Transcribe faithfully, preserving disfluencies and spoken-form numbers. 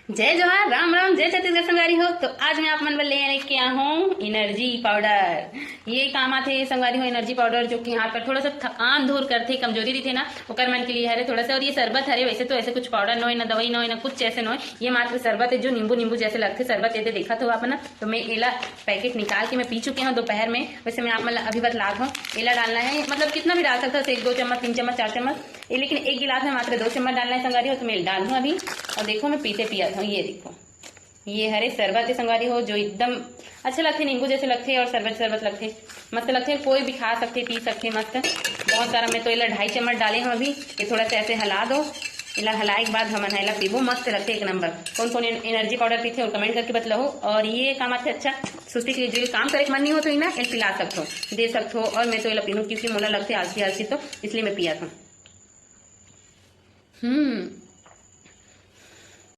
जय जोहार, राम राम, जय छत्तीसगढ़ संगवारी हो। तो आज मैं आप मन बर ले आए के आहूँ एनर्जी पाउडर। ये काम आथे संगवारी हो, एनर्जी पाउडर, जो कि हाथ पर थोड़ा सा थकान दूर करथे, कमजोरी रहिथे ना, ओकर मन के लिए हरे थोड़ा सा। और ये शरबत हरे, वैसे तो ऐसे कुछ पाउडर नोय ना, दवाई नोय ना, कुछ ऐसे नोय। ये मात्र शरबत है, जो नींबू नींबू जैसे लगथे शरबत, ये दे देखा तो आप ना। तो मैं एला पैकेट निकाल के मैं पी चुके हूँ दोपहर में। वैसे मैं आप मन ला अभी बतलात हूँ, एला डालना है, मतलब कितना भी डाल सकते हो, एक दो चम्मच, तीन चम्मच, चार चम्मच, ये लेकिन एक गिलास में मात्र दो चम्मच डालना है संगवारी हो। तो मैं डाल दूँ अभी, और देखो मैं पीते पियत हूँ। ये देखो, ये हरे शरबत है संगवारी हो, जो एकदम अच्छा लगथे, नींबू जैसे लगथे और शरबत शरबत लगथे, मस्त लगथे। कोई भी खा सकथे, पी सकथे, मस्त। बहुत सारा, मैं तो एला ढाई चम्मच डाले हूँ अभी। ये थोड़ा सा ऐसे हला दो, एला हलाए के बाद हमन ह एला पीबो, मस्त लगथे एक नंबर। कौन कौन एन-, एनर्जी पाउडर पीथे और कमेंट करके बतलाओ। और ये काम आथे अच्छा सुस्ती के लिए, जो काम करे के मन नहीं हो तो ना एल पिला सकथो, दे सकथो। और मैं तो एला पीहूँ क्योंकि मोला लगथे आलसी आलसी, तो इसलिए मैं पियत हूँ। हम्म,